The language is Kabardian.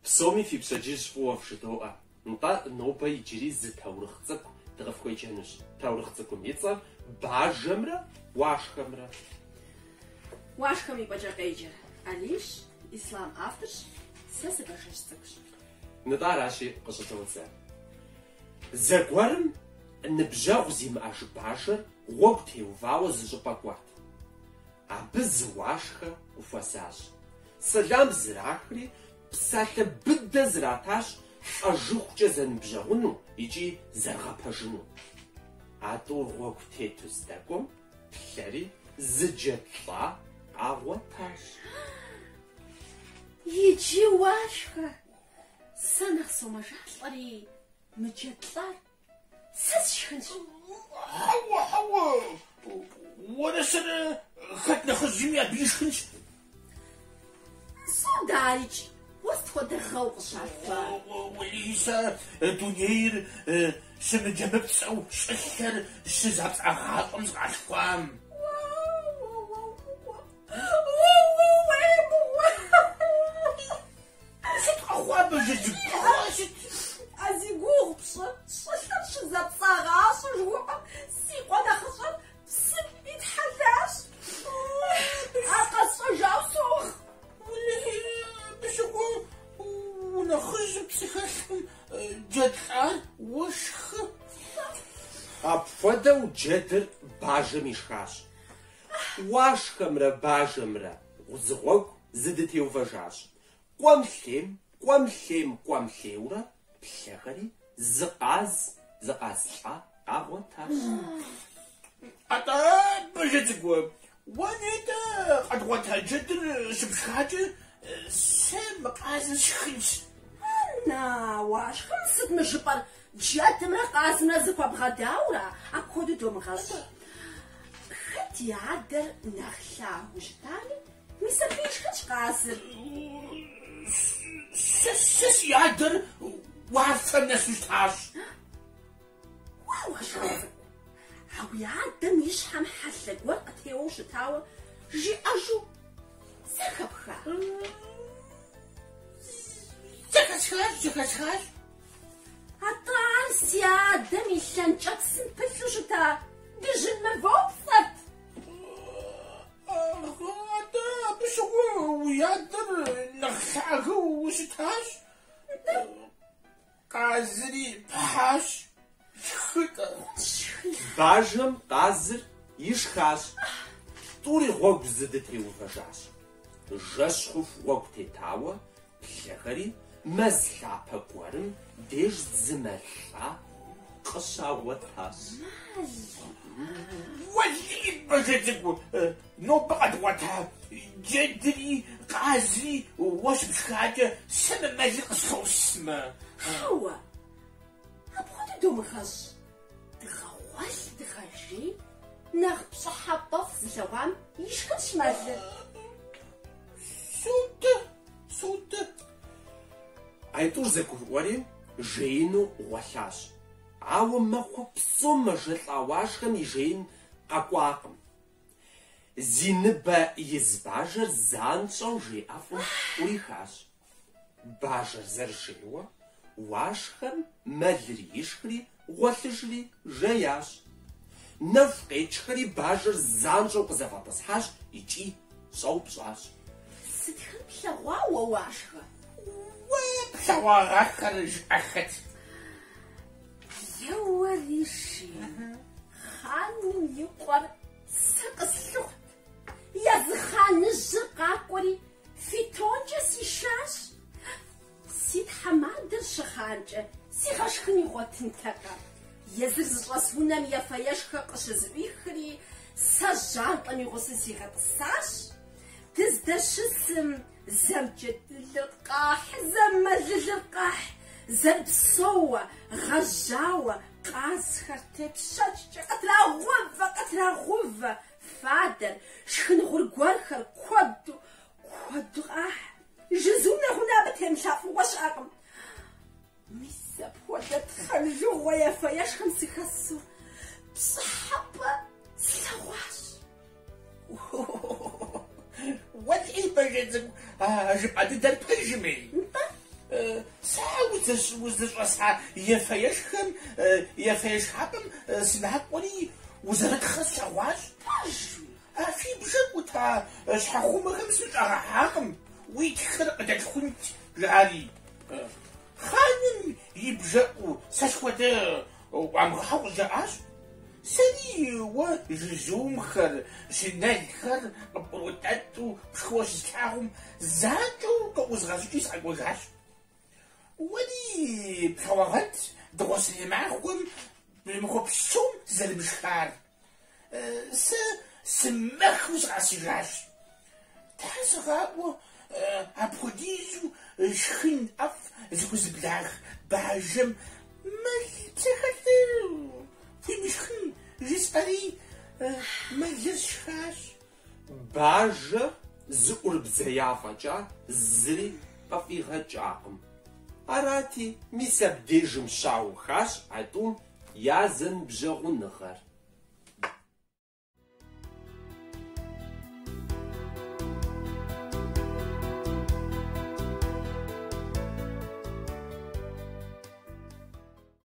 Псоми фи пщэдджыжь фӏыуэ вжыдоӏэ. Нтӏэ, нобэ иджыри зы таурыхъ цӏыкӏу дыкъыфхуеджэнущ. Таурыхъ цӏыкӏум и цӏэр Бажэмрэ Уашхэмрэ. Уашхэм и пӏэкӏэ къеджэр Алийщ, Ислъам авторщ, сэ сыбажэжь цӏыкӏущ. Нтӏэ, аращи, къыщӏыдодзэ. Зэгуэрым ныбжьэгъу зимыӏэж бажэр гъуэгу теувауэ зыщӏыпӏэ кӏуэрт. Абы зы уашхэ къыхуэзащ. Сэлам зрахри, псалъэ быдэ зратащ лӏэжыхукӏэ зэныбжьэгъуну икӏи зэрыгъэпэжыну. А тӏур гъуэгу тету здэкӏуэм, плъэри, зы джэд лӏа къагъуэтащ. Иджы уашхэ, сэ нэхъ сомэжалӏэри, мы джэд лӏар Сэ сшхынщ. Хьэуэ, хьэуэ, уэрэ сэрэ хэт нэхъыжьми абы ишхынщ. Судэ арикӏ, уэ сыт хуэдэ гъэ укъыщалъхуа? Уэлэхьи, сэ дунейр щымыджэмыпцӏэу щӏылъэр щызапцӏагъащӏэм сыкъалъхуам. Сыт къэхъуа, бажэ цӏыкӏу? Сыт? А зи гугъу пщӏы щӏылъэр щызапцӏагъащӏэ жыхуэпӏэм си къуэ нэхъыщӏэр псым итхьэлащ. Ар къэсщӏэжауэ согъ. Уэлэхьи, абы щыгъуэ унэхъыжьым пцӏы хэлъкъым, джэд лӏар уэ шхы. Апхуэдэу джэдыр бажэм ишхащ. Уашхэмрэ бажэмрэ зы гъуэгу зэдытеувэжащ. Кӏуэм-лъейм, кӏуэм-лъейм, кӏуэм-лъейурэ плъэхэри зы къаз, зы къаз лӏа къагъуэтащ. Атӏэ, бажэ цӏыкӏу, уэ нетӏэ къэдгъуэта джэдыр щыпшхакӏэ, сэ мы къазыр сшхынщ. Ана, уашхэм сыт мы жыпӏэр? Джэдымрэ къазымрэ зэхуэбгъэдауэра? Апхуэдэу домыгъэщӏ. Хэт и адэр нэхъ лъагэу щытами, мис абы ишхынщ къазыр. Сэ, сэ си адэр уафэм нэсу щытащ. Уа, уашхэ цӏыкӏу, а уи адэм и щхьэм хьэлъэ гуэр къытеуэу щытауэ жиӏэжу зэхэпха? Зэхэсхащ, зэхэсхащ. Атӏэ ар си адэм и лъэнкӏэпсым пылъу щыта дыжьын мывопцӏэрт. Атӏэ абы щыгъуэ уи адэр нэхъ лъагэу щытащ. Къазри пхьащ, шхы-тӏэ. Бажэм къазыр ишхащ. Тӏури гъуэгу зэдытеувэжащ. Жэщ хъуху гъуэгу тетауэ, плъэхэри мэз лъапэ гуэрым деж зы мэл лӏа къыщагъуэтащ. Уэлэхьи, бажэ цӏыкӏу, нобэ къэдгъуэта джэдри къазри уэ щыпшхакӏэ, сэ мы мэлыр къыслъосмэ. Хьэуэ, апхуэдэу домыгъэщӏ. Дыгъэгъуэлъ, дыгъэжей, нэхъ пщӏыхьэпӏэфӏ зылъэгъуам ишхынщ мэлыр. Судэ, судэ. Айтӏур зэгурыӏуэри, жеину гъуэлъащ. Ауэ махуэ псом мэжэлӏа уашхэм и жеин къэкӏуакъым. Зи ныбэ из бажэр занщӏэу жей ӏэфӏым ӏурихащ. Бажэр зэрыжейуэ, уашхэм мэлыр ишхри, гъуэлъыжри жеящ. Нэху къекӏхэри бажэр занщӏэу къызэфӏэтӏысхьащ икӏи щӏэупщӏащ. Сытхэр плъэгъуа уэ, уашхэ? Уэ плъэгъуагъэхэр жыӏэххэт. Еуэри, жи, хъаным и къуэр сэ къыслъыхъут. Езы хъаныжьыр къакӏуэри фитонкӏэ сишащ. Си тхьэмадэр щыхъанкӏэ сигъэшхын игъуэтынтэкъэ? Езыр зыщӏэс унэм ефэ-ешхэ къыщызэӏуихри, сэ жьантӏэм и гъусэу сигъэтӏысащ. Дыздэщысым зэм джэдылыр къахь, зэм мэлылыр къахь, зэрыпсэууэ, гъэжьауэ, къазхэр тепщэчкӏэ къытрагъувэ, къытрагъувэ, фадэр, шхын гъур гуэрхэр куэду, куэду къахь. Жызум нэгъунэ абы темылъа фӏыгъуэ щыӏэкъым. Мис апхуэдэ тхъэжыгъуэ ефэ-ешхэм сыхэсу пщӏыхьэпӏэ слъэгъуащ. Уэлэхьи, бажэ цӏыкӏу, а жыпӏа дыдэр пэжми. Нтӏэ? Узыщӏэса ефэ-ешхэм, ефэ-ешхапӏэм сынакӏуэри узэрытхъэр слъэгъуащ. Пэжуи? А фи бжэм ӏута щхьэхъумэхэм сыныщӏагъэхьакъым, уи тхыр къыдэтхунт, жаӏэри. Хъаным и бжэӏу сэ схуэдэ ӏуамыгъэхьэу къызжаӏащ. Сэри уэ жызумхэр, щынэлхэр къыпӏурытӏэтӏу пшхыуэ щыслъагъум, занщӏэу къыӏузгъэщӏыкӏри сыкъэкӏуэжащ. Уэри плъэгъуагъэнт дыгъуасэрей махуэм махуэ псом сызэрымышхар. Сэ сымэхыу сыкъэсыжащ. Тхьэ сыгъаӏуэ, апхуэдизу шхын ӏэфӏ зыхузэблах бажэм мэл псэхэлӏэр хуимышхын жысӏэри мэлыр сшхащ. Бажэр зыӏурыбзея фӏэкӏа зыри къыфӏигъэкӏакъым. Арати, мис абдежым щаухащ а тӏум я зэныбжьэгъуныгъэр.